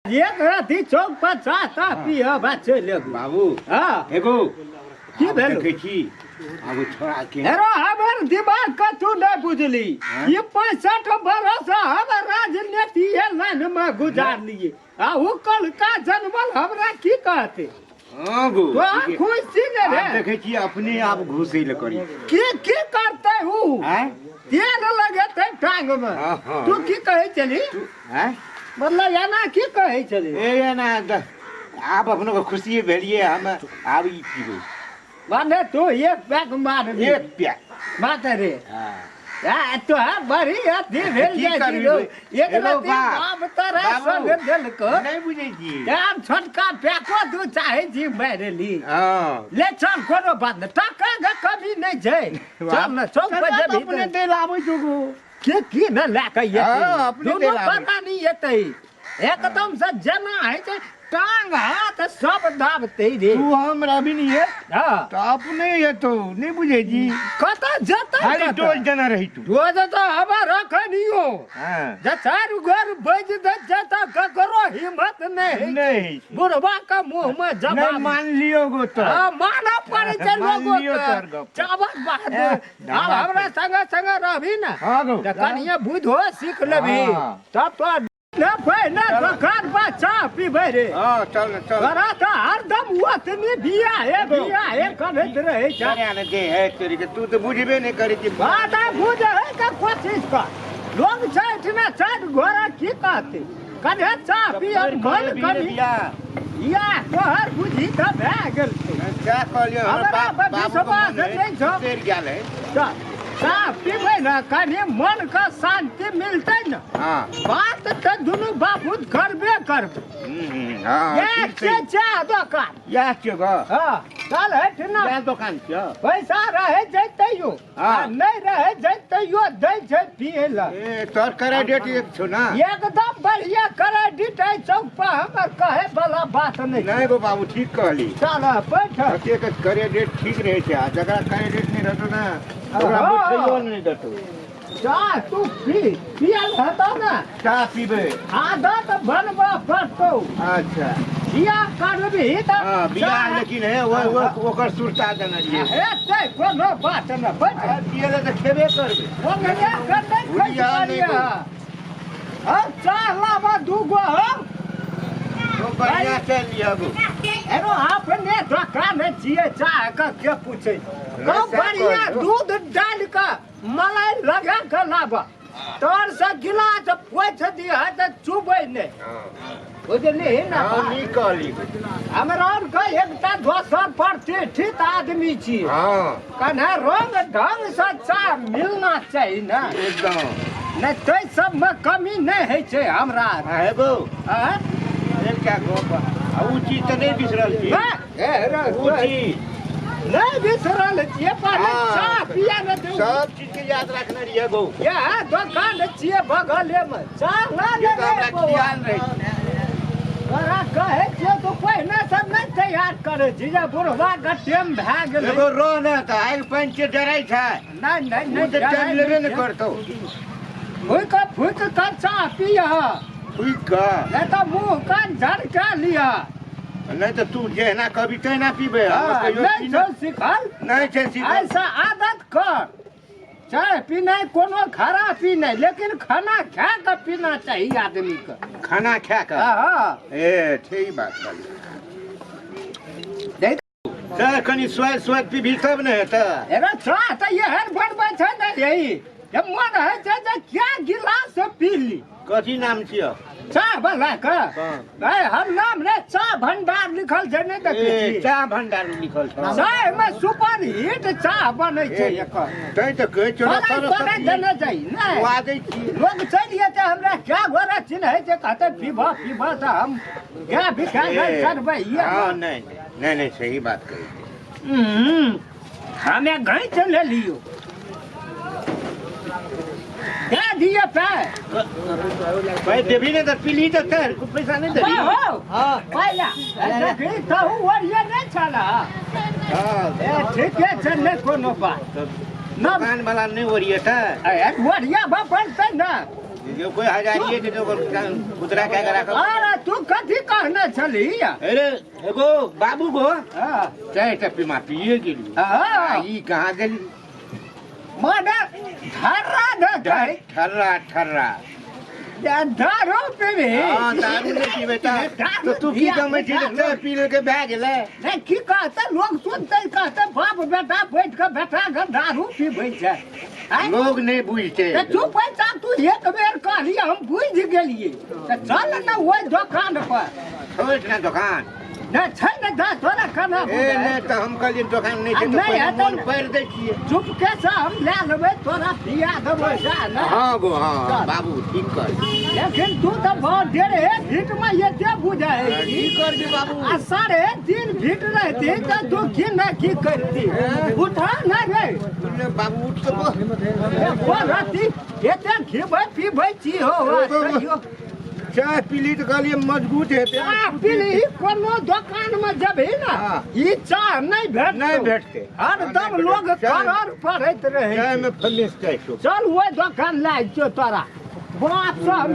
एक राति चौक पर चाह ताह पियब आ चलि अबी। बाबू हँ एगो की आब भेल? देखै छी आब ओ छोड़ा के हेरो हमर दिमाग के तू नहि बुझली ई 65 बरस हम राजनीति लाइन में गुजारलिए आ उ कलका जनमल हमरा की कहते हाँ गो तो ठीके। खुश छी ने आब रे देखै छी अपने आप घुसै लए करी की की करते उ आँय तेल लगेते टांग में हाँ, हाँ। तू की कहै छली आँय मतलब एना की कहै छली ए एना आब अपनो के खुशिये भेलिए हम आब ई पीबै माने तू एक पैक मारबी एक पैक माते रे हाँ आ तो बड़ी अथी भेल की जाइ छी करबी रौ। भाई? एक एगो रति बात। बाप तोरा बाबू। संग देलको नहि बुझै छी आब छोटका पैको तू चाहै छी मारि ली हँ ले चल कोनो बात नहि टाका के कमी नहि छै चल ने चौक पर चचा तऽ जेबही अपने तऽ दै लए आबै छौ गो। के की ने लए कऽ हँ, एतै अपने दुनू दै लए आबै। प्राणी एतै एकदम से जेना होइ छै टांग हाथ सब दाबतै रे तू हमरा भी नहीं है हाँ तऽ अपने हेतौ नहि बुझै छी कतऽ जेतै खाली कतऽ? डोज देने रही तू डोज तऽ हमर रखनियो हँ जे चारू घर बाजि दै छै तऽ ककरो हिम्मत नहि होइ छै। नहि बुढ़वा के मुँह मे नहि जवाब मान लियो गो तो हाँ, मानऽ पड़ै छै मान लोगो लियौ के तोहर गप। चावल बहादुर ए, आब हमरा संगे संगे रहबी ने हाँ गो तऽ कनिये बुधो सीख लेबही हाँ। तब तो ने पहिने दोकान पर चाह पीबै रे हाँ चल न चल तोरा तऽ हरदम ओतनी बिया हे बिया हे करैत रहै छै अरे ने दे है तोरी के तू तो बुझबे नहीं करे कि बात आ बुझै के कोशिश कर लोग छै एहिठिना चारि घोड़ा की कहतै कने चाह पियर मन कनी या तोहर बुझी तऽ भए गेल छौ क्या कहलियो हमर हमरा बाप पर बाबू के विश्वास मन नहि छौ। सड़ गेल है तऽ चाह पीबै ने कनि मन के शान्ति मिलतै ने हाँ बात तऽ दुनू बापूत करबे करबै हाँ इएह ठीक छै छै चाह दोकान इएह छियौ गो हँ चल हट ना इएह दोकान छियौ पैसा रहै छै तैयो हाँ। आ नहि रहै छै तैयो दै छै पियै लए ए तोहर क्रेडिट एक छौ ना एकदम बढ़िया क्रेडिट है चौक पर हमर कहे वाला बात नहीं नहि गो बाबू ठीक कहली चल बैठ कतेक क्रेडिट ठीक रहै छै आ जकरा क्रेडिट नहि रहतौ ने ओकरा हाँ। बैठैयो नहि देतौ चाह तू पी पियल हेतौ ने चाह पीबै आदत बनबऽ पड़तौ अच्छा बियाह करबही तऽ हाँ बियाह चाह लेकिन है वो वो ओकर सुरता देने रहियै हेतै कोनो बात नहि बैठ आ, पियै लए तऽ खेबे करबै ओकरे के नहि भुलिया खसि नहि पड़ियै हँ चाह लाबऽ दूगो हौ तो बढ़िया चल लिअ गो एगो अपने दोकान छियै चाह के के पूछै सएह बढ़िया कहलियौ। दूध डालि कऽ मलाई लगा कऽ लाबऽ तोर से गिलास पोछि दिह तऽ चुबै नहि बुझलिही ने हाँ बात? नीक कहली हमरा आरके एकटा दोसर प्रतिष्ठित आदमी छी हाँ कने रंग ढंग से चाह मिलना चाही ने एकदम नहि ताहि सबमे कमी नहि होइ छै हमरा आर। हाँ हेगो आँय? क्या गप आ उ चीज तऽ नहि बिसरल छी नहि, ए, रे, उ चीज नहि बिसरल छियै पहिले हाँ। चाह पिया ने दू सब चीज के याद रखने रहिए गो इएह दोकान छियै बगलेमे चाह लऽ ये तऽ लेबै हमरा बौआ। ख्याल रहै तोरा कहै छियौ तू पहिने से नहि तैयार करै छी जे बुढ़वा के टेम भए गेलै एगो रह ने तऽ आगि पानि के डरै छै नहि नहि ओ नहि तऽ टाइम लेबे ने करतौ फूक फूक कऽ चाह पियह फूकि कऽ नहि तऽ मुँह कान झड़का लिअ नहि तऽ तू जहिना कहबी तहिना पीबै हम हाँ, कहियो नहि पीने छौ सिखल नहि छै सिखल ऐसा आदत कर चाय पीनाइ कोनो खराबी नहि लेकिन खाना खा कऽ पीना चाही आदमीके खाना खा कऽ हाँ ए ठीक बात कहली देख तऽ कनि स्वाद स्वाद पीबी तब ने हेतै एना चाह तऽ एहन बनबै छै ने यही जे मन होइ छै जे क्या गिलास पी ली कथी नाम छियौ चाह बला के हँ। नहीं हम नाम ने चाह भंडार लिखल छै नहि देखै ए, छी चाह भंडार लिखल छौ चाय में सुपर हिट चाह बनै छै एकर तैं तऽ कहै छौ ने तोरा तोरा देने जाइ नहि खुआ दै छी लोग चलि जेतै हमरा क्या गोरा चिन्है छै कहतै पीबह पीबह तऽ हम गाय बिका गेल चढ़बै हँ नहि नहि नहि सही बात कहै छी हमे घैच लेलियो दे दिए पाय भाई देबी ने तऽ पीली तऽ तेर पैसा नहि देबी हो हाँ पाइला देखी तहु ओरिये नहि छल हाँ ए ठीके छै नहि कोनो बात तऽ न दोकान वाला नहि ओरियेतै ए ओरिया भऽ पड़तै ने जो कोई हजारिये के जो उतरा के राखब। अरे तू कथी कहने छली? अरे एगो बाबू गो हाँ। चाय टा पीमा पिए गेली। हाँ। आ, ई कहाँ गेली? माने धर्रा न गए। ठर्रा ठर्रा। दारू पीबी? हाँ, दारू नहीं पीबे तो तू की कमै छी? चाय पी लेके भए गेलै। नहीं, की कहते लोग सुनते, कहते बाप बेटा बैठ के बेटा के दारू पीबै छै। आँय? लोग नहीं बुझते। तऽ तू पैसा तू एक बेर कहली, हम बुझि गेलियै। तऽ चल ने ओहि दोकान पर। छोड़ ना दोकान। नहि छै ने दा तोरा केना ए बुझाइ? नहि तऽ हम कहलियै दोकान नहि छै आ, तऽ नहि पहिले हेतै मोन ने। पारि दै छियै। चुपके से हम लए लेबै, तोरा पिया देबै, जा ने। हँ गो हँ। चल। बाबू ठीक कर। लेकिन तू तऽ बहुत डेढ़े फीट मे एते बुझाइ की करबी बाबू? आ 3.5 फीट रहती तऽ तू की ने की करती। उठा ने रे। सुनले बाबू, उठ तऽ एको रत्ती एते खिबै पीबै छी हो आ तैयो। चाय पीली तऽ कहलियै मजबूत हेतै। चाह पीली, कोनो दोकान मे जेबही ने, ई चाह नहि भेटतौ। नहि भेटतै। हरदम लोग करर पड़ैत रहै। चायमे फलेस चाय छौ। चल, ओहि दोकान लए छियौ तोरा बाप से हम।